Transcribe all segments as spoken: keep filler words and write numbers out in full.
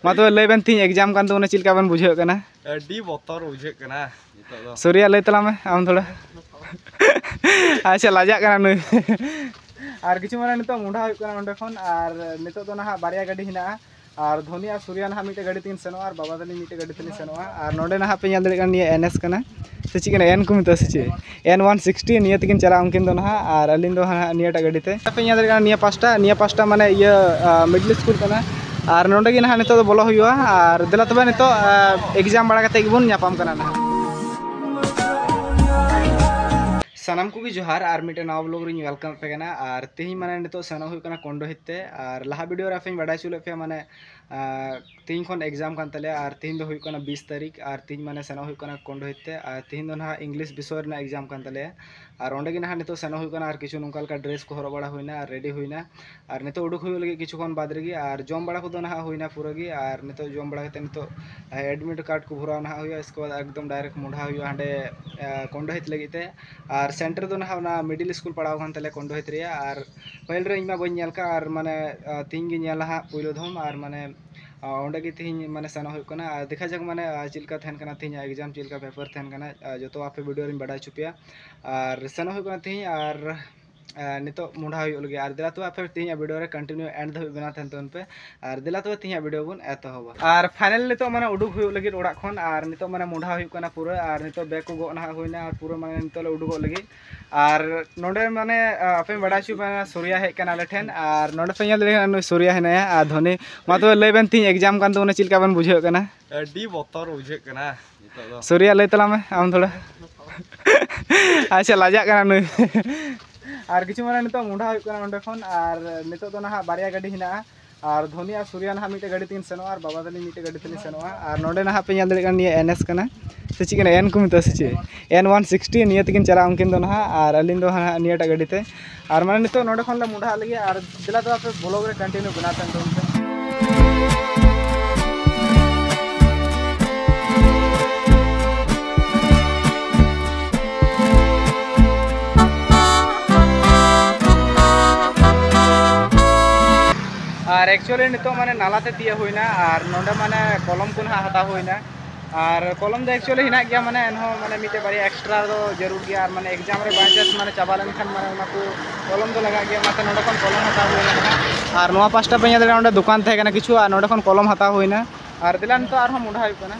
ᱢᱟ ᱛᱚᱵᱮ ᱞᱟᱹᱭ ᱵᱮᱱ, ᱛᱤᱦᱤᱧ ᱮᱠᱡᱟᱢ ᱠᱟᱱ ᱛᱟᱵᱚᱱᱟ, ᱪᱮᱫ ᱞᱮᱠᱟ ᱵᱮᱱ ᱵᱩᱡᱷᱟᱹᱣᱮᱫ ᱠᱟᱱᱟ? ᱟᱹᱰᱤ ᱵᱚᱛᱚᱨ ᱵᱩᱡᱷᱟᱹᱜ ᱠᱟᱱᱟ ᱱᱤᱛᱚᱜ ᱫᱚ᱾ ᱥᱩᱨᱭᱟ, ᱞᱟᱹᱭ ᱛᱟᱞᱟᱝ ᱢᱮ ᱟᱢ ᱛᱷᱚᱲᱟ᱾ ᱟᱪᱪᱷᱟ, ᱞᱟᱡᱟᱜ ᱠᱟᱱᱟ ᱱᱩᱭ᱾ ᱟᱨ ᱠᱤᱪᱷᱩ ᱢᱟᱱᱮ ᱱᱤᱛᱚᱜ ᱢᱚᱸᱰᱷᱟ ᱦᱩᱭᱩᱜ ᱠᱟᱱᱟ ᱚᱸᱰᱮ ᱠᱷᱚᱱ, ᱟᱨ ᱱᱤᱛᱚᱜ ᱫᱚ ᱱᱟᱦᱟᱜ ᱵᱟᱨᱭᱟ ᱜᱟᱹᱰᱤ ᱦᱮᱱᱟᱜᱼᱟ, ᱟᱨ ᱫᱷᱚᱱᱤ ᱟᱨ ᱥᱩᱨᱭᱟ ᱱᱟᱦᱟᱜ ᱢᱤᱫᱴᱮᱡ ᱜᱟᱹᱰᱤ ᱛᱮᱠᱤᱱ ᱥᱮᱱᱚᱜᱼᱟ, ᱟᱨ ᱵᱟᱵᱟ ᱛᱟᱹᱞᱤᱧ ᱢᱤᱫᱴᱮᱡ ᱜᱟᱹᱰᱤ ᱛᱮᱞᱤᱧ ᱥᱮᱱᱚᱜᱼᱟ᱾ ᱟᱨ ᱱᱚᱸᱰᱮ ᱱᱟᱦᱟᱜ ᱯᱮ ᱧᱮᱞ ᱫᱟᱲᱮᱭᱟᱜ ᱠᱟᱱᱟ, ᱱᱤᱭᱟᱹ ᱮᱱ ᱮᱥ ᱠᱟᱱᱟ, ᱥᱮ ᱪᱮᱫ ᱠᱟᱱᱟ, ᱮᱱ ᱠᱚ ᱢᱮᱛᱟᱜᱼᱟ ᱥᱮ ᱪᱮᱫ, ᱮᱱ ᱚᱣᱟᱱ ᱥᱤᱠᱥᱴᱤ, ᱱᱤᱭᱟᱹ ᱛᱮᱠᱤᱱ ᱪᱟᱞᱟᱜᱼᱟ ᱩᱱᱠᱤᱱ ᱫᱚ ᱱᱟᱦᱟᱜ, ᱟᱨ ᱟᱹᱞᱤᱧ ᱫᱚ ᱦᱟᱸᱜ ᱱᱤᱭᱟᱹᱴᱟᱜ ᱜᱟᱹᱰᱤ ᱛᱮ᱾ ᱯᱮ ᱧᱮᱞ ᱫᱟᱲᱮᱭᱟᱜ ᱠᱟᱱᱟ, ᱱᱤᱭᱟᱹ ᱯᱟᱥᱴᱟ, ᱱᱤᱭᱟᱹ ᱯᱟᱥᱴᱟ ᱢᱟᱱᱮ ᱤᱭᱟᱹ ᱢᱤᱰᱞ ᱥᱠᱩᱞ ᱠᱟᱱᱟ, ᱟᱨ ᱱᱚᱸᱰᱮ ᱜᱮ ᱱᱟᱦᱟᱜ ᱱᱤᱛᱚᱜ ᱫᱚ ᱵᱚᱞᱚ ᱦᱩᱭᱩᱜᱼᱟ᱾ ᱟᱨ ᱫᱮᱞᱟ ᱛᱚᱵᱮ ᱱᱤᱛᱚᱜ ᱮᱠᱡᱟᱢ ᱵᱟᱲᱟ ᱠᱟᱛᱮ ᱜᱮᱵᱚᱱ ᱧᱟᱯᱟᱢ ᱠᱟᱱᱟ ᱱᱟᱦᱟᱜ᱾ ᱥᱟᱱᱟᱢ ᱠᱚᱜᱮ ᱡᱚᱦᱟᱨ, ᱟᱨ ᱢᱤᱫᱴᱮᱱ ᱱᱟᱣᱟ ᱵᱞᱚᱜ ᱨᱤᱧ ᱣᱮᱞᱠᱟᱢ ᱟᱯᱮ ᱠᱟᱱᱟ᱾ ᱟᱨ ᱛᱮᱦᱮᱧ ᱢᱟᱱᱮ ᱱᱤᱛᱚᱜ ᱥᱮᱱᱚᱜ ᱦᱩᱭᱩᱜ ᱠᱟᱱᱟ ᱠᱚᱱᱰᱚᱦᱤᱛ ᱛᱮ, ᱟᱨ ᱞᱟᱦᱟ ᱵᱷᱤᱰᱤᱭᱳ ᱨᱮ ᱟᱯᱮᱧ ᱵᱟᱰᱟᱭ ᱦᱚᱪᱚ ᱞᱮᱫ ᱯᱮᱭᱟ ᱢᱟᱱᱮ ᱟᱨ ᱛᱮᱦᱮᱧ ᱠᱷᱚᱱ ᱮᱠᱡᱟᱢ ᱠᱟᱱ ᱛᱟᱞᱮᱭᱟ, ᱟᱨ ᱛᱮᱦᱮᱧ ᱫᱚ ᱦᱩᱭᱩᱜ ᱠᱟᱱᱟ ᱵᱤᱥ ᱛᱟᱹᱨᱤᱠᱷ, ᱟᱨ ᱛᱮᱦᱮᱧ ᱢᱟᱱᱮ ᱥᱮᱱᱚᱜ ᱦᱩᱭᱩᱜ ᱠᱟᱱᱟ ᱠᱚᱱᱰᱚᱦᱤᱛ ᱛᱮ, ᱟᱨ ᱛᱮᱦᱮᱧ ᱫᱚ ᱱᱟᱦᱟᱜ ᱤᱝᱞᱤᱥ ᱵᱤᱥᱚᱭ ᱨᱮᱱᱟᱜ ᱮᱠᱡᱟᱢ ᱠᱟᱱ ᱛᱟᱞᱮᱭᱟ᱾ ᱟᱨ ᱚᱸᱰᱮ ᱜᱮ ᱱᱟᱦᱟᱜ ᱱᱤᱛᱚᱜ ᱥᱮᱱᱚᱜ ᱦᱩᱭᱩᱜ ᱠᱟᱱᱟ, ᱟᱨ ᱠᱤᱪᱷᱩ ᱱᱚᱝᱠᱟ ᱞᱮᱠᱟ ᱰᱨᱮᱥ ᱠᱚ ᱦᱚᱨᱚᱜ ᱵᱟᱲᱟ ᱦᱩᱭᱱᱟ, ᱟᱨ ᱨᱮᱰᱤ ᱦᱩᱭᱱᱟ, ᱟᱨ ᱱᱤᱛᱚᱜ ᱩᱰᱩᱠ ᱦᱩᱭᱩᱜ ᱞᱟᱹᱜᱤᱫ ᱠᱤᱪᱷᱩ ᱠᱷᱚᱱ ᱵᱟᱫᱽ ᱨᱮᱜᱮ, ᱟᱨ ᱡᱚᱢ ᱵᱟᱲᱟ ᱠᱚᱫᱚ ᱱᱟᱦᱟᱜ ᱦᱩᱭᱱᱟ ᱯᱩᱨᱟᱹ ᱜᱮ, ᱟᱨ ᱱᱤᱛᱚᱜ ᱡᱚᱢ ᱵᱟᱲᱟ ᱠᱟᱛᱮ ᱱᱤᱛᱚᱜ ᱮᱰᱢᱤᱴ ᱠᱟᱨᱰ ᱠᱚ ᱵᱷᱚᱨᱟᱣ ᱱᱟᱦᱟᱜ ᱦᱩᱭᱩᱜᱼᱟ, ᱤᱥᱠᱮ ᱵᱟᱫᱽ ᱮᱠᱫᱚᱢ ᱰᱟᱭᱨᱮᱠᱴ ᱢᱚᱸᱰᱷᱟ ᱦᱩᱭᱩᱜᱼᱟ ᱦᱟᱸᱰᱮ ᱠᱚᱱᱰᱚᱦᱤᱛ ᱞᱟᱹᱜᱤᱫ ᱛᱮ᱾ ᱟᱨ ᱥᱮᱱᱴᱟᱨ ᱫᱚ ᱱᱟᱦᱟᱜ ᱚᱱᱟ ᱢᱤᱰᱤᱞ ᱥᱠᱩᱞ ᱯᱟᱲᱟᱣ ᱟᱠᱟᱱ ᱛᱟᱞᱮᱭᱟ ᱠᱚᱱᱰᱚᱦᱤᱛ ᱨᱮᱭᱟᱜ, ᱟᱨ ᱯᱟᱹᱦᱤᱞ ᱨᱮ ᱤᱧ ᱢᱟ ᱵᱟᱹᱧ ᱧᱮᱞ ᱠᱟᱜ, ᱟᱨ ᱢᱟᱱᱮ ᱛᱤᱦᱤᱧ ᱜᱮ ᱧᱮᱞᱟ ᱦᱟᱸᱜ ᱯᱩᱭᱞᱩ ᱫᱷᱚᱢ, ᱟᱨ ᱢᱟᱱᱮ ᱚᱸᱰᱮ ᱜᱮ ᱛᱤᱦᱤᱧ ᱢᱟᱱᱮ ᱥᱮᱱᱚᱜ ᱦᱩᱭᱩᱜ ᱠᱟᱱᱟ᱾ ᱟᱨ ᱫᱮᱠᱷᱟ ᱡᱟᱠ ᱢᱟᱱᱮ ᱪᱮᱫ ᱞᱮᱠᱟ ᱛᱟᱦᱮᱱ ᱠᱟᱱᱟ ᱛᱤᱦᱤᱧᱟᱜ ᱮᱠᱡᱟᱢ, ᱪᱮᱫ ᱞᱮᱠᱟ ᱯᱮᱯᱟᱨ ᱛᱟᱦᱮᱱ ᱠᱟᱱᱟ, ᱡᱚᱛᱚ ᱟᱯᱮ ᱵᱷᱤᱰᱤᱭᱳ ᱨᱤᱧ ᱵᱟᱰᱟᱭ ᱦᱚᱪᱚ ᱯᱮᱭᱟ᱾ ᱟᱨ ᱥᱮᱱᱚᱜ ᱦᱩᱭᱩᱜ ᱠᱟᱱᱟ ᱛᱤᱦᱤᱧ, ᱟᱨ ᱱᱤᱛᱚᱜ ᱢᱚᱸᱰᱷᱟ ᱦᱩᱭᱩᱜ ᱞᱟᱹᱜᱤᱫ᱾ ᱟᱨ ᱫᱮᱞᱟ ᱛᱚᱵᱮ ᱟᱯᱮ ᱛᱤᱦᱤᱧᱟᱜ ᱵᱷᱤᱰᱤᱭᱳ ᱨᱮ ᱠᱚᱱᱴᱤᱱᱤᱭᱩ ᱮᱱᱰ ᱫᱷᱟᱹᱵᱤᱡ ᱵᱮᱱᱟᱣ ᱛᱟᱦᱮᱱ ᱛᱟᱵᱚᱱ ᱯᱮ᱾ ᱟᱨ ᱫᱮᱞᱟ ᱛᱚᱵᱮ ᱛᱤᱦᱤᱧᱟᱜ ᱵᱷᱤᱰᱤᱭᱳ ᱵᱚᱱ ᱮᱛᱚᱦᱚᱵᱟ᱾ ᱟᱨ ᱯᱷᱟᱭᱱᱟᱞ ᱱᱤᱛᱚᱜ ᱢᱟᱱᱮ ᱩᱰᱩᱠ ᱦᱩᱭᱩᱜ ᱞᱟᱹᱜᱤᱫ ᱚᱲᱟᱜ ᱠᱷᱚᱱ, ᱟᱨ ᱱᱤᱛᱚᱜ ᱢᱟᱱᱮ ᱢᱚᱸᱰᱷᱟ ᱦᱩᱭᱩᱜ ᱠᱟᱱᱟ ᱯᱩᱨᱟᱹ, ᱟᱨ ᱱᱤᱛᱚᱜ ᱵᱮᱜᱽ ᱠᱚ ᱜᱚᱜ ᱱᱟᱦᱟᱜ ᱦᱩᱭᱱᱟ, ᱟᱨ ᱯᱩᱨᱟᱹ ᱢᱟᱱᱮ ᱱᱤᱛᱚᱜ ᱞᱮ ᱩᱰᱩᱠᱚᱜ ᱞᱟᱹᱜᱤᱫ᱾ ᱟᱨ ᱱᱚᱰᱮ ᱢᱟᱱᱮ ᱟᱯᱮᱧ ᱵᱟᱰᱟᱭ ᱦᱚᱪᱚ ᱯᱮᱭᱟ, ᱥᱩᱨᱭᱟ ᱦᱮᱡ ᱠᱟᱱᱟ ᱟᱞᱮ ᱴᱷᱮᱱ, ᱟᱨ ᱱᱚᱰᱮ ᱯᱮ ᱧᱮᱞ ᱫᱟᱲᱮᱭᱟᱜ ᱠᱟᱱᱟ ᱱᱩᱭ ᱥᱩᱨᱭᱟ ᱦᱮᱱᱟᱭᱟ᱾ ᱟᱨ ᱫᱷᱚᱱᱤ, ᱢᱟ ᱛᱚᱵᱮ ᱞᱟᱹᱭ ᱵᱮᱱ, ᱛᱤᱦᱤᱧ ᱮᱠᱡᱟᱢ ᱠᱟᱱ ᱛᱟᱵᱚᱱᱟ, ᱪᱮᱫ ᱞᱮᱠᱟ ᱵᱮᱱ ᱵᱩᱡᱷᱟᱹᱣᱮᱫ ᱠᱟᱱᱟ? ᱟᱹᱰᱤ ᱵᱚᱛᱚᱨ ᱵᱩᱡᱷᱟᱹᱜ ᱠᱟᱱᱟ ᱱᱤᱛᱚᱜ ᱫᱚ᱾ ᱥᱩᱨᱭᱟ, ᱞᱟᱹᱭ ᱛᱟᱞᱟᱝ ᱢᱮ ᱟᱢ ᱛᱷᱚᱲᱟ᱾ ᱟᱪᱪᱷᱟ, ᱞᱟᱡᱟᱜ ᱠᱟᱱᱟ ᱱᱩᱭ᱾ ᱟᱨ ᱠᱤᱪᱷᱩ ᱢᱟᱱᱮ ᱱᱤᱛᱚᱜ ᱢᱚᱸᱰᱷᱟ ᱦᱩᱭᱩᱜ ᱠᱟᱱᱟ ᱚᱸᱰᱮ ᱠᱷᱚᱱ, ᱟᱨ ᱱᱤᱛᱚᱜ ᱫᱚ ᱱᱟᱦᱟᱜ ᱵᱟᱨᱭᱟ ᱜᱟᱹᱰᱤ ᱦᱮᱱᱟᱜᱼᱟ, ᱟᱨ ᱫᱷᱚᱱᱤ ᱟᱨ ᱥᱩᱨᱭᱟ ᱱᱟᱦᱟᱜ ᱢᱤᱫᱴᱮᱡ ᱜᱟᱹᱰᱤ ᱛᱮᱠᱤᱱ ᱥᱮᱱᱚᱜᱼᱟ, ᱟᱨ ᱵᱟᱵᱟ ᱛᱟᱹᱞᱤᱧ ᱢᱤᱫᱴᱮᱡ ᱜᱟᱹᱰᱤ ᱛᱮᱞᱤᱧ ᱥᱮᱱᱚᱜᱼᱟ᱾ ᱟᱨ ᱱᱚᱰᱮ ᱱᱟᱦᱟᱜ ᱯᱮ ᱧᱮᱞ ᱫᱟᱲᱮᱭᱟᱜ ᱠᱟᱱᱟ, ᱱᱤᱭᱟᱹ ᱮᱱ ᱮᱥ ᱠᱟᱱᱟ, ᱥᱮ ᱪᱮᱫ ᱠᱟᱱᱟ, ᱮᱱ ᱠᱚ ᱢᱮᱛᱟᱜᱼᱟ ᱥᱮ ᱪᱮᱫ, ᱮᱱ ᱚᱣᱟᱱ ᱥᱤᱠᱥᱴᱤ, ᱱᱤᱭᱟᱹ ᱛᱮᱠᱤᱱ ᱪᱟᱞᱟᱜᱼᱟ ᱩᱱᱠᱤᱱ ᱫᱚ ᱱᱟᱦᱟᱜ, ᱟᱨ ᱟᱹᱞᱤᱧ ᱫᱚ ᱦᱟᱸᱜ ᱱᱤᱭᱟᱹᱴᱟᱜ ᱜᱟᱹᱰᱤ ᱛᱮ᱾ ᱟᱨ ᱢᱟᱱᱮ ᱱᱤᱛᱚᱜ ᱱᱚᱰᱮ ᱠᱷᱚᱱ ᱞᱮ ᱢᱚᱸᱰᱷᱟᱜ ᱞᱟᱹᱜᱤᱫ, ᱟᱨ ᱫᱮᱞᱟ ᱫᱚ ᱟᱯᱮ ᱵᱞᱚᱜ ᱨᱮ ᱠᱚᱱᱴᱤᱱᱤᱭᱩ ᱵᱮᱱᱟᱣ ᱛᱟᱦᱮᱱ ᱛᱟᱵᱚᱱ ᱯᱮ᱾ ᱟᱨ actually ᱱᱤᱛᱚᱜ ᱢᱟᱱᱮ ᱱᱟᱞᱟ ᱛᱮ ᱛᱤᱭᱟᱹᱜ ᱦᱩᱭᱱᱟ, ᱟᱨ ᱱᱚᱰᱮ ᱢᱟᱱᱮ ᱠᱚᱞᱚᱢ ᱠᱚ ᱱᱟᱦᱟᱜ ᱦᱟᱛᱟᱣ ᱦᱩᱭᱱᱟ᱾ ᱟᱨ ᱠᱚᱞᱚᱢ ᱫᱚ actually ᱦᱮᱱᱟᱜ ᱜᱮᱭᱟ, ᱢᱟᱱᱮ ᱮᱱᱦᱚᱸ ᱢᱟᱱᱮ ᱢᱤᱫᱴᱮᱡ ᱵᱟᱨᱭᱟ extra ᱫᱚ ᱡᱟᱹᱨᱩᱲ ᱜᱮᱭᱟ, ᱟᱨ ᱢᱟᱱᱮ exam ᱨᱮ by chance ᱢᱟᱱᱮ ᱪᱟᱵᱟ ᱞᱮᱱᱠᱷᱟᱱ ᱢᱟᱱᱮ ᱚᱱᱟ ᱠᱚ ᱠᱚᱞᱚᱢ ᱫᱚ ᱞᱟᱜᱟᱜ ᱜᱮᱭᱟ, ᱚᱱᱟᱛᱮ ᱱᱚᱰᱮ ᱠᱷᱚᱱ ᱠᱚᱞᱚᱢ ᱦᱟᱛᱟᱣ ᱦᱩᱭᱱᱟ ᱱᱟᱦᱟᱜ᱾ ᱟᱨ ᱱᱚᱣᱟ ᱯᱟᱥᱴᱟ ᱯᱮ ᱧᱮᱞ ᱫᱟᱲᱮᱭᱟᱜᱼᱟ, ᱚᱸᱰᱮ ᱫᱚᱠᱟᱱ ᱛᱟᱦᱮᱸ ᱠᱟᱱᱟ ᱠᱤᱪᱷᱩ, ᱟᱨ ᱱᱚᱰᱮ ᱠᱷᱚᱱ ᱠᱚᱞᱚᱢ ᱦᱟᱛᱟᱣ ᱦᱩᱭᱱᱟ᱾ ᱟᱨ ᱫᱮᱞᱟ ᱱᱤᱛᱚᱜ ᱟᱨᱦᱚᱸ ᱢᱚᱸᱰᱷᱟ ᱦᱩᱭᱩᱜ ᱠᱟᱱᱟ᱾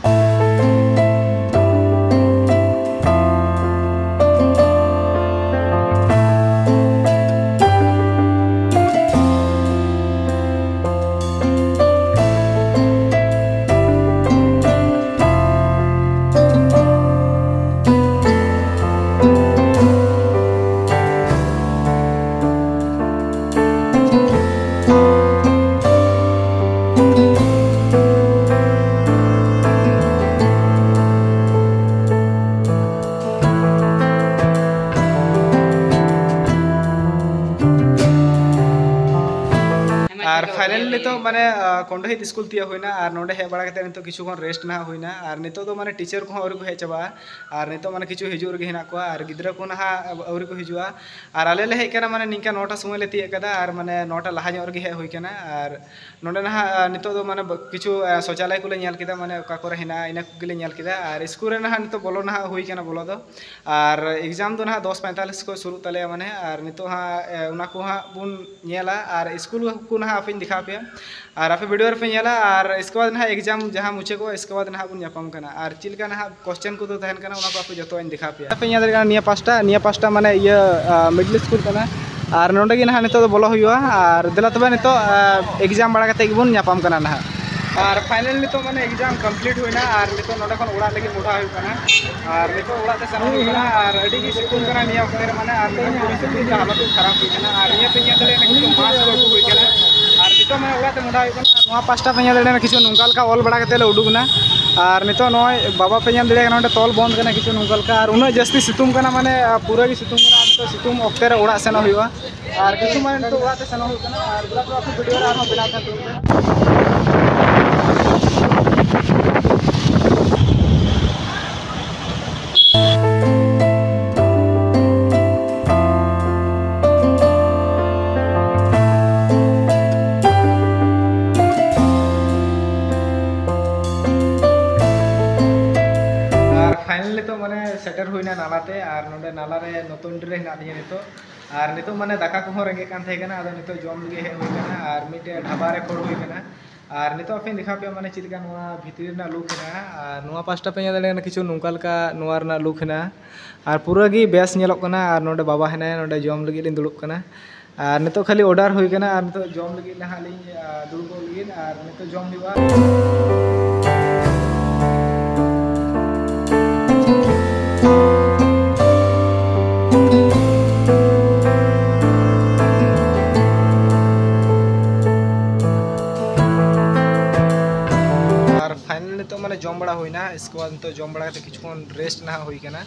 ᱟᱨ finally ᱱᱤᱛᱚᱜ ᱢᱟᱱᱮ, ᱟ, ᱠᱚᱸᱰᱚᱦᱤᱛ ᱥᱠᱩᱞ ᱛᱤᱭᱳᱜ ᱦᱩᱭᱱᱟ, ᱟᱨ ᱱᱚᱰᱮ ᱦᱮᱡ ᱵᱟᱲᱟ ᱠᱟᱛᱮ ᱱᱤᱛᱚᱜ ᱠᱤᱪᱷᱩ ᱠᱷᱚᱱ rest ᱱᱟᱦᱟᱜ ᱦᱩᱭᱱᱟ, ᱟᱨ ᱱᱤᱛᱚᱜ ᱫᱚ ᱢᱟᱱᱮ teacher ᱠᱚᱦᱚᱸ ᱟᱹᱣᱨᱤ ᱠᱚ ᱦᱮᱡ ᱪᱟᱵᱟᱜᱼᱟ, ᱟᱨ ᱱᱤᱛᱚᱜ ᱢᱟᱱᱮ ᱠᱤᱪᱷᱩ ᱦᱤᱡᱩᱜ ᱨᱮᱜᱮ ᱦᱮᱱᱟᱜ ᱠᱚᱣᱟ, ᱟᱨ ᱜᱤᱫᱽᱨᱟᱹ ᱠᱚ ᱱᱟᱦᱟᱜ ᱟᱹᱣᱨᱤ ᱠᱚ ᱦᱤᱡᱩᱜᱼᱟ᱾ ᱟᱨ ᱟᱞᱮ ᱞᱮ ᱦᱮᱡ ᱠᱟᱱᱟ ᱢᱟᱱᱮ ᱱᱤᱝᱠᱟ ᱱᱚᱴᱟ ᱥᱚᱢᱚᱭ ᱞᱮ ᱛᱤᱭᱳᱜ ᱠᱟᱫᱟ, ᱟᱨ ᱢᱟᱱᱮ ᱱᱚᱴᱟ ᱞᱟᱦᱟ ᱧᱚᱜ ᱨᱮᱜᱮ ᱦᱮᱡ ᱦᱩᱭ ᱠᱟᱱᱟ᱾ ᱟᱨ ᱱᱚᱰᱮ ᱱᱟᱦᱟᱜ, ᱟ, ᱱᱤᱛᱚᱜ ᱫᱚ ᱢᱟᱱᱮ ᱵ-, ᱠᱤᱪᱷᱩ, ᱟ, ᱥᱚᱪᱟᱞᱚᱭ ᱠᱚᱞᱮ ᱧᱮᱞ ᱠᱮᱫᱟ, ᱢᱟᱱᱮ ᱚᱠᱟ ᱠᱚᱨᱮ ᱦᱮᱱᱟᱜᱼᱟ, ᱤᱱᱟᱹ ᱠᱚᱜᱮᱞᱮ ᱧᱮᱞ ᱠᱮᱫᱟ᱾ ᱟᱨ ᱥᱠᱩᱞ ᱨᱮ ᱱᱟᱦᱟᱜ ᱱᱤᱛᱚᱜ ᱵᱚᱞᱚ ᱱᱟᱦᱟᱜ ᱦᱩᱭ ᱠᱟᱱᱟ ᱵᱚᱞᱚ ᱫᱚ᱾ ᱟᱨ exam ᱫᱚ ᱱᱟᱦᱟᱜ ᱫᱚᱥ ᱯᱚᱸᱭᱛᱟᱞᱤᱥ ᱠᱷᱚᱱ ᱥᱩᱨᱩᱜ ᱛᱟᱞᱮᱭᱟ ᱢᱟᱱᱮ, ᱟᱨ ᱱᱤᱛᱚᱜ ᱦᱟᱸᱜ, ᱮ, ᱚᱱᱟ ᱠᱚ ᱦᱟᱸᱜ ᱵᱚᱱ ᱧᱮᱞᱟ᱾ ᱟᱨ ᱥᱠᱩᱞ ᱠᱚ ᱱᱟᱦᱟᱜ ᱟᱯᱮᱧ ᱫᱮᱠᱷᱟᱣ ᱟᱯᱮᱭᱟ, ᱟᱨ ᱟᱯᱮ video ᱨᱮᱯᱮ ᱧᱮᱞᱟ᱾ ᱟᱨ ᱤᱥᱠᱮ ᱵᱟᱫᱽ ᱱᱟᱦᱟᱜ exam ᱡᱟᱦᱟᱸ ᱢᱩᱪᱟᱹᱫᱚᱜᱼᱟ, ᱤᱥᱠᱮ ᱵᱟᱫᱽ ᱱᱟᱦᱟᱜ ᱵᱚᱱ ᱧᱟᱯᱟᱢ ᱠᱟᱱᱟ᱾ ᱟᱨ ᱪᱮᱫ ᱞᱮᱠᱟ ᱱᱟᱦᱟᱜ question ᱠᱚᱫᱚ ᱛᱟᱦᱮᱱ ᱠᱟᱱᱟ, ᱚᱱᱟ ᱠᱚ ᱟᱯᱮ ᱡᱚᱛᱚᱣᱟᱜ ᱤᱧ ᱫᱮᱠᱷᱟᱣ ᱟᱯᱮᱭᱟ᱾ ᱟᱯᱮ ᱧᱮᱞ ᱫᱟᱲᱮᱭᱟᱜ ᱠᱟᱱᱟ ᱱᱤᱭᱟᱹ ᱯᱟᱥᱴᱟ, ᱱᱤᱭᱟᱹ ᱯᱟᱥᱴᱟ ᱢᱟᱱᱮ ᱤᱭᱟᱹ, ᱟ, middle school ᱠᱟᱱᱟ᱾ ᱟᱨ ᱱᱚᱰᱮ ᱜᱮ ᱱᱟᱦᱟᱜ ᱱᱤᱛᱚᱜ ᱫᱚ ᱵᱚᱞᱚ ᱦᱩᱭᱩᱜᱼᱟ᱾ ᱟᱨ ᱫᱮᱞᱟ ᱛᱚᱵᱮ ᱱᱤᱛᱚᱜ, ᱟ, exam ᱵᱟᱲᱟ ᱠᱟᱛᱮ ᱜᱮᱵᱚᱱ ᱧᱟᱯᱟᱢ ᱠᱟᱱᱟ ᱱᱟᱦᱟᱜ᱾ ᱟᱨ finally ᱱᱤᱛᱚᱜ ᱢᱟᱱᱮ exam complete ᱦᱩᱭᱱᱟ, ᱟᱨ ᱱᱤᱛᱚᱜ ᱱᱚᱰᱮ ᱠᱷᱚᱱ ᱚᱲᱟᱜ ᱞᱟᱹᱜᱤᱫ ᱢᱚᱦᱰᱟ ᱦᱩᱭᱩᱜ ᱠᱟᱱᱟ᱾ ᱟᱨ ᱱᱤᱛᱚᱜ ᱚᱲᱟᱜ ᱛᱮ ᱥᱮᱱᱚᱜ ᱦᱩᱭᱩᱜ ᱠᱟᱱᱟ, ᱟᱨ ᱟᱹᱰᱤ ᱜᱮ ᱥᱤᱛᱩᱝ ᱠᱟᱱᱟ ᱱᱤᱭᱟᱹ ᱚᱠᱛᱮ ᱨᱮ, ᱢᱟᱱᱮ ᱟᱨ ᱱᱤᱛᱚᱜ ᱯᱚᱨᱤᱥᱛᱷᱤᱛᱤ ᱦᱟᱞᱚᱛ ᱠᱚ ᱠᱷᱟᱨᱟᱯ ᱦᱩᱭ ᱠᱟᱱᱟ᱾ ᱟᱨ ᱱᱤᱭᱟᱹ ᱯᱮ ᱧᱮᱞ ᱫᱟᱲᱮᱭᱟᱜ ᱠᱟᱱᱟ, ᱠᱤᱪᱷᱩ mask ᱠᱚ ᱟᱹᱜᱩ ᱦᱩᱭ ᱠᱟᱱᱟ᱾ ᱟᱨ ᱱᱤᱛᱚᱜ ᱢᱟᱱᱮ ᱚᱲᱟᱜ ᱛᱮ ᱢᱚᱦᱰᱟ ᱦᱩᱭᱩᱜ ᱠᱟᱱᱟ᱾ ᱟᱨ ᱱᱚᱣᱟ ᱯᱟᱥᱴᱟ ᱯᱮ ᱧᱮᱞ ᱫᱟᱲᱮᱭᱟᱜ ᱠᱟᱱᱟ, ᱠᱤᱪᱷᱩ ᱱᱚᱝᱠᱟ ᱞᱮᱠᱟ ᱚᱞ ᱵᱟᱲᱟ ᱠᱟᱛᱮ ᱞᱮ ᱩᱰᱩᱠ ᱮᱱᱟ᱾ ᱟᱨ ᱱᱤᱛᱚᱜ ᱱᱚᱜᱼᱚᱭ ᱵᱟᱵᱟ ᱯᱮ ᱧᱮᱞ ᱫᱟᱲᱮᱭᱟᱜ ᱠᱟᱱᱟ, ᱱᱚᱰᱮ ᱛᱚᱞ ᱵᱚᱱᱫ ᱠᱟᱱᱟ ᱠᱤᱪᱷᱩ ᱱᱚᱝᱠᱟ ᱞᱮᱠᱟ, ᱟᱨ ᱩᱱᱟᱹᱜ ᱡᱟᱹᱥᱛᱤ ᱥᱤᱛᱩᱝ ᱠᱟᱱᱟ, ᱢᱟᱱᱮ, ᱟ, ᱯᱩᱨᱟᱹ ᱜᱮ ᱥᱤᱛᱩᱝ ᱠᱟᱱᱟ᱾ ᱟᱨ ᱱᱤᱛᱚᱜ ᱥᱤᱛᱩᱝ ᱚᱠᱛᱮ ᱨᱮ ᱚᱲᱟᱜ ᱥᱮᱱᱚᱜ ᱦᱩᱭᱩᱜᱼᱟ᱾ ᱟᱨ ᱠᱤᱪᱷᱩ ᱢᱟᱱᱮ ᱱᱤᱛᱚᱜ ᱚᱲᱟᱜ ᱛᱮ ᱥᱮᱱᱚᱜ ᱦᱩᱭᱩᱜ ᱠᱟᱱᱟ, ᱟᱨ ᱵᱮᱲᱟ ᱵᱮᱲᱟ ᱟᱯᱮ video ᱨᱮ ᱟᱨᱦᱚᱸ ᱵᱮᱱᱟᱣ ᱛᱟᱦᱮᱱ ᱛᱟᱵᱚᱱ ᱯᱮ᱾ ᱥᱮᱴᱮᱨ ᱦᱩᱭᱱᱟ ᱱᱟᱞᱟᱛᱮ, ᱟᱨ ᱱᱚᱰᱮ ᱱᱟᱞᱟ ᱨᱮ ᱱᱚᱛᱩᱱᱰᱤ ᱨᱮ ᱦᱮᱱᱟᱜ ᱞᱤᱧᱟ ᱱᱤᱛᱚᱜ᱾ ᱟᱨ ᱱᱤᱛᱚᱜ ᱢᱟᱱᱮ ᱫᱟᱠᱟ ᱠᱚᱦᱚᱸ ᱨᱮᱸᱜᱮᱡ ᱠᱟᱱ ᱛᱟᱦᱮᱸ ᱠᱟᱱᱟ, ᱟᱫᱚ ᱱᱤᱛᱚᱜ ᱡᱚᱢ ᱞᱟᱹᱜᱤᱫ ᱦᱮᱡ ᱦᱩᱭ ᱠᱟᱱᱟ, ᱟᱨ ᱢᱤᱫᱴᱮᱡ ᱰᱷᱟᱵᱟ ᱨᱮ ᱠᱷᱚᱲ ᱦᱩᱭ ᱠᱟᱱᱟ᱾ ᱟᱨ ᱱᱤᱛᱚᱜ ᱟᱯᱮᱧ ᱫᱮᱠᱷᱟᱣ ᱯᱮᱭᱟ ᱢᱟᱱᱮ ᱪᱮᱫ ᱞᱮᱠᱟ ᱱᱚᱣᱟ ᱵᱷᱤᱛᱨᱤ ᱨᱮᱱᱟᱜ ᱞᱩᱠ ᱦᱮᱱᱟᱜᱼᱟ᱾ ᱟᱨ ᱱᱚᱣᱟ ᱯᱟᱥᱴᱟ ᱯᱮ ᱧᱮᱞ ᱫᱟᱲᱮᱭᱟᱜ ᱠᱟᱱᱟ, ᱠᱤᱪᱷᱩ ᱱᱚᱝᱠᱟ ᱞᱮᱠᱟ ᱱᱚᱣᱟ ᱨᱮᱱᱟᱜ ᱞᱩᱠ ᱦᱮᱱᱟᱜᱼᱟ᱾ ᱟᱨ ᱯᱩᱨᱟᱹ ᱜᱮ ᱵᱮᱥ ᱧᱮᱞᱚᱜ ᱠᱟᱱᱟ᱾ ᱟᱨ ᱱᱚᱰᱮ ᱵᱟᱵᱟ ᱦᱮᱱᱟᱭᱟ, ᱱᱚᱰᱮ ᱡᱚᱢ ᱞᱟᱹᱜᱤᱫ ᱞᱤᱧ ᱫᱩᱲᱩᱵ ᱠᱟᱱᱟ᱾ ᱟᱨ ᱱᱤᱛᱚᱜ ᱠᱷᱟᱹᱞᱤ ᱚᱰᱟᱨ ᱦᱩᱭ ᱠᱟᱱᱟ, ᱟᱨ ᱱᱤᱛᱚᱜ ᱡᱚᱢ ᱞᱟᱹᱜᱤᱫ ᱱᱟᱦᱟᱜ ᱞᱤᱧ, ᱟ, ᱫᱩᱲᱩᱵᱚᱜ ᱞᱟᱹᱜᱤᱫ, ᱟᱨ ᱱᱤᱛᱚᱜ ᱡᱚᱢ ᱦᱩᱭᱩᱜᱼᱟ᱾ ᱟᱨ ᱯᱷᱟᱭᱱᱟᱞ ᱱᱤᱛᱚᱜ ᱢᱟᱱᱮ ᱡᱚᱢ ᱵᱟᱲᱟ ᱦᱩᱭᱱᱟ, ᱤᱥᱠᱮ ᱵᱟᱫ ᱱᱤᱛᱚᱜ ᱡᱚᱢ ᱵᱟᱲᱟ ᱠᱟᱛᱮ ᱠᱤᱪᱷᱩ ᱠᱷᱚᱱ ᱨᱮᱥᱴ ᱱᱟᱦᱟᱜ ᱦᱩᱭ ᱠᱟᱱᱟ᱾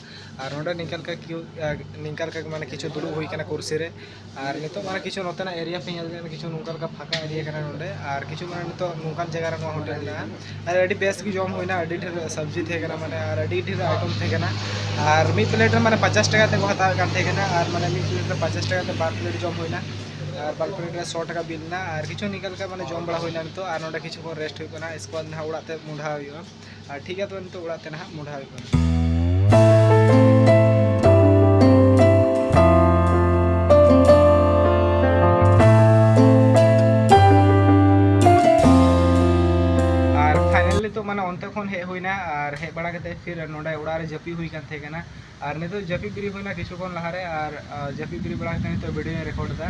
ᱟᱨ ᱱᱚᱰᱮ ᱱᱤᱝᱠᱟ ᱞᱮᱠᱟ ᱠᱤ-, ᱟ, ᱱᱤᱝᱠᱟ ᱞᱮᱠᱟ ᱜᱮ ᱢᱟᱱᱮ ᱠᱤᱪᱷᱩ ᱫᱩᱲᱩᱵ ᱦᱩᱭ ᱠᱟᱱᱟ ᱠᱩᱨᱥᱤ ᱨᱮ᱾ ᱟᱨ ᱱᱤᱛᱚᱜ ᱢᱟᱱᱮ ᱠᱤᱪᱷᱩ ᱱᱚᱛᱮᱱᱟᱜ ᱮᱨᱤᱭᱟ ᱯᱮ ᱧᱮᱞ ᱧᱟᱢᱟ, ᱠᱤᱪᱷᱩ ᱱᱚᱝᱠᱟ ᱞᱮᱠᱟ ᱯᱷᱟᱸᱠᱟ ᱮᱨᱤᱭᱟ ᱠᱟᱱᱟ ᱱᱚᱰᱮ᱾ ᱟᱨ ᱠᱤᱪᱷᱩ ᱢᱟᱱᱮ ᱱᱤᱛᱚᱜ ᱱᱚᱝᱠᱟᱱ ᱡᱟᱭᱜᱟ ᱨᱮ ᱱᱚᱣᱟ ᱦᱳᱴᱮᱞ ᱢᱮᱱᱟᱜᱼᱟ᱾ ᱟᱨ ᱟᱹᱰᱤ ᱵᱮᱥ ᱜᱮ ᱡᱚᱢ ᱦᱩᱭᱱᱟ, ᱟᱹᱰᱤ ᱰᱷᱮᱨ ᱥᱚᱵᱽᱡᱤ ᱛᱟᱦᱮᱸ ᱠᱟᱱᱟ, ᱢᱟᱱᱮ ᱟᱨ ᱟᱹᱰᱤ ᱰᱷᱮᱨ ᱟᱭᱴᱮᱢ ᱛᱟᱦᱮᱸ ᱠᱟᱱᱟ᱾ ᱟᱨ ᱢᱤᱫ ᱯᱞᱮᱴ ᱨᱮ ᱢᱟᱱᱮ ᱯᱚᱧᱪᱟᱥ ᱴᱟᱠᱟ ᱛᱮᱠᱚ ᱦᱟᱛᱟᱣᱮᱫ ᱠᱟᱱ ᱛᱟᱦᱮᱸ ᱠᱟᱱᱟ᱾ ᱟᱨ ᱢᱟᱱᱮ ᱢᱤᱫ ᱯᱞᱮᱴ ᱨᱮ ᱯᱚᱧᱪᱟᱥ ᱴᱟᱠᱟ ᱛᱮ ᱵᱟᱨ ᱯᱞᱮᱴ ᱡᱚᱢ ᱦᱩᱭᱱᱟ᱾ ᱟᱨ ᱵᱟᱨ ᱯᱞᱮᱴ ᱨᱮ ᱥᱚ ᱴᱟᱠᱟ ᱵᱤᱞ ᱮᱱᱟ᱾ ᱟᱨ ᱠᱤᱪᱷᱩ ᱱᱤᱝᱠᱟ ᱞᱮᱠᱟ ᱢᱟᱱᱮ ᱡᱚᱢ ᱵᱟᱲᱟ ᱦᱩᱭᱱᱟ ᱱᱤᱛᱚᱜ᱾ ᱟᱨ ᱱᱚᱰᱮ ᱠᱤᱪᱷᱩ ᱠᱷᱚᱱ ᱨᱮᱥᱴ ᱦᱩᱭᱩᱜ ᱠᱟᱱᱟ, ᱤᱥᱠᱮ ᱵᱟᱫ ᱱᱟᱦᱟᱜ ᱚᱲᱟᱜ ᱛᱮ ᱢᱚᱦᱰᱟ ᱦᱩᱭᱩᱜᱼᱟ᱾ ᱟᱨ ᱴᱷᱤᱠ ᱜᱮᱭᱟ, ᱛᱚᱵᱮ ᱱᱤᱛᱚᱜ ᱚᱲᱟᱜ ᱛᱮ ᱱᱟᱦᱟᱜ ᱢᱚᱦᱰᱟ ᱦᱩᱭᱩᱜ ᱠᱟᱱᱟ᱾ ᱟᱨ ᱯᱷᱟᱭᱱᱟᱞ ᱱᱤᱛᱚᱜ ᱢᱟᱱᱮ ᱚᱱᱛᱮ ᱠᱷᱚᱱ ᱦᱮᱡ ᱦᱩᱭᱱᱟ, ᱟᱨ ᱦᱮᱡ ᱵᱟᱲᱟ ᱠᱟᱛᱮ ᱯᱷᱤᱨ ᱱᱚᱰᱮ ᱚᱲᱟᱜ ᱨᱮ ᱡᱟᱹᱯᱤᱫ ᱦᱩᱭ ᱠᱟᱱ ᱛᱟᱦᱮᱸ ᱠᱟᱱᱟ᱾ ᱟᱨ ᱱᱤᱛᱚᱜ ᱡᱟᱹᱯᱤᱫ ᱵᱮᱨᱮᱫ ᱦᱩᱭᱱᱟ ᱠᱤᱪᱷᱩ ᱠᱷᱚᱱ ᱞᱟᱦᱟᱨᱮ, ᱟᱨ, ᱟ, ᱡᱟᱹᱯᱤᱫ ᱵᱮᱨᱮᱫ ᱵᱟᱲᱟ ᱠᱟᱛᱮ ᱱᱤᱛᱚᱜ ᱵᱷᱤᱰᱤᱭᱳᱧ ᱨᱮᱠᱚᱨᱰ ᱮᱫᱟ᱾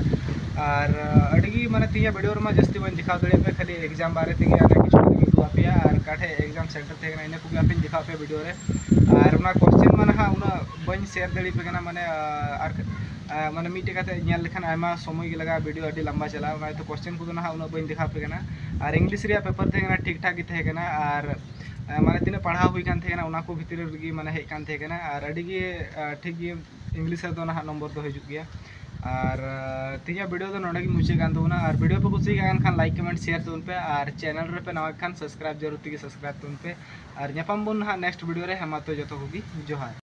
ᱟᱨ, ᱟ, ᱟᱹᱰᱤ ᱜᱮ ᱢᱟᱱᱮ ᱛᱮᱦᱮᱧᱟᱜ ᱵᱷᱤᱰᱤᱭᱳ ᱨᱮᱢᱟ ᱡᱟᱹᱥᱛᱤ ᱵᱟᱹᱧ ᱫᱮᱠᱷᱟᱣ ᱫᱟᱲᱮᱭᱟᱜ ᱯᱮ, ᱠᱷᱟᱹᱞᱤ ᱮᱠᱡᱟᱢ ᱵᱟᱨᱮ ᱛᱮᱜᱮ ᱟᱨ ᱠᱤᱪᱷᱩ ᱞᱤᱧ ᱩᱫᱩᱜ ᱟᱯᱮᱭᱟ, ᱟᱨ ᱚᱠᱟ ᱴᱷᱮᱡ ᱮᱠᱡᱟᱢ ᱥᱮᱱᱴᱟᱨ ᱛᱟᱦᱮᱸ ᱠᱟᱱᱟ, ᱤᱱᱟᱹ ᱠᱚᱜᱮ ᱟᱯᱮᱧ ᱫᱮᱠᱷᱟᱣ ᱟᱯᱮᱭᱟ ᱵᱷᱤᱰᱤᱭᱳ ᱨᱮ᱾ ᱟᱨ ᱚᱱᱟ ᱠᱚᱥᱪᱮᱱ ᱢᱟ ᱱᱟᱦᱟᱜ ᱩᱱᱟᱹᱜ ᱵᱟᱹᱧ ᱥᱮᱭᱟᱨ ᱫᱟᱲᱮᱭᱟᱯᱮ ᱠᱟᱱᱟ, ᱢᱟᱱᱮ, ᱟ, ᱟᱨ, ᱟ, ᱢᱟᱱᱮ ᱢᱤᱫᱴᱮᱡ ᱠᱟᱛᱮ ᱧᱮᱞ ᱞᱮᱠᱷᱟᱱ ᱟᱭᱢᱟ ᱥᱚᱢᱚᱭ ᱜᱮ ᱞᱟᱜᱟᱜᱼᱟ, ᱵᱷᱤᱰᱤᱭᱳ ᱟᱹᱰᱤ ᱞᱟᱢᱵᱟ ᱪᱟᱞᱟᱜᱼᱟ, ᱚᱱᱟ ᱤᱭᱟᱹᱛᱮ ᱠᱚᱥᱪᱮᱱ ᱠᱚᱫᱚ ᱱᱟᱦᱟᱜ ᱩᱱᱟᱹᱜ ᱵᱟᱹᱧ ᱫᱮᱠᱷᱟᱣ ᱟᱯᱮ ᱠᱟᱱᱟ᱾ ᱟᱨ ᱤᱝᱞᱤᱥ ᱨᱮᱭᱟᱜ ᱯᱮᱯᱟᱨ ᱛᱟᱦᱮᱸ ᱠᱟᱱᱟ, ᱴᱷᱤᱠ ᱴᱷᱟᱠ ᱜᱮ ᱛᱟᱦᱮᱸ ᱠᱟᱱᱟ, ᱟᱨ, ᱟ, ᱢᱟᱱᱮ ᱛᱤᱱᱟᱹᱜ ᱯᱟᱲᱦᱟᱣ ᱦᱩᱭ ᱠᱟᱱ ᱛᱟᱦᱮᱸ ᱠᱟᱱᱟ, ᱚᱱᱟ ᱠᱚ ᱵᱷᱤᱛᱨᱤ ᱨᱮᱜᱮ ᱢᱟᱱᱮ ᱦᱮᱡ ᱠᱟᱱ ᱛᱟᱦᱮᱸ ᱠᱟᱱᱟ᱾ ᱟᱨ ᱟᱹᱰᱤ ᱜᱮ, ᱟ, ᱴᱷᱤᱠ ᱜᱮ ᱤᱝᱞᱤᱥ ᱨᱮᱫᱚ ᱱᱟᱦᱟᱜ ᱱᱚᱢᱵᱚᱨ ᱫᱚ ᱦᱤᱡᱩᱜ ᱜᱮᱭᱟ᱾ ᱟᱨ, ᱟ, ᱛᱮᱦᱮᱧᱟᱜ ᱵᱷᱤᱰᱤᱭᱳ ᱫᱚ ᱱᱚᱰᱮ ᱜᱮ ᱢᱩᱪᱟᱹᱫ ᱠᱟᱱ ᱛᱟᱵᱚᱱᱟ᱾ ᱟᱨ ᱵᱷᱤᱰᱤᱭᱳ ᱯᱮ ᱠᱩᱥᱤᱭᱟᱜ ᱠᱟᱱ ᱠᱷᱟᱱ ᱞᱟᱭᱤᱠ, ᱠᱚᱢᱮᱱᱴ, ᱥᱮᱭᱟᱨ ᱛᱟᱵᱚᱱ ᱯᱮ᱾ ᱟᱨ ᱪᱮᱱᱮᱞ ᱨᱮᱯᱮ ᱱᱟᱣᱟ ᱠᱷᱟᱱ ᱥᱟᱵᱥᱠᱨᱟᱭᱤᱵ ᱡᱟᱹᱨᱩᱲ ᱛᱮᱜᱮ ᱥᱟᱵᱥᱠᱨᱟᱭᱤᱵ ᱛᱟᱵᱚᱱ ᱯᱮ᱾ ᱟᱨ ᱧᱟᱯᱟᱢ ᱵᱚᱱ ᱱᱟᱦᱟᱜ ᱱᱮᱠᱥᱴ ᱵᱷᱤᱰᱤᱭᱳ ᱨᱮ᱾ ᱦᱮᱸ ᱢᱟ ᱛᱚ ᱡᱚᱛᱚ ᱠᱚᱜᱮ ᱡᱚᱦᱟᱨ᱾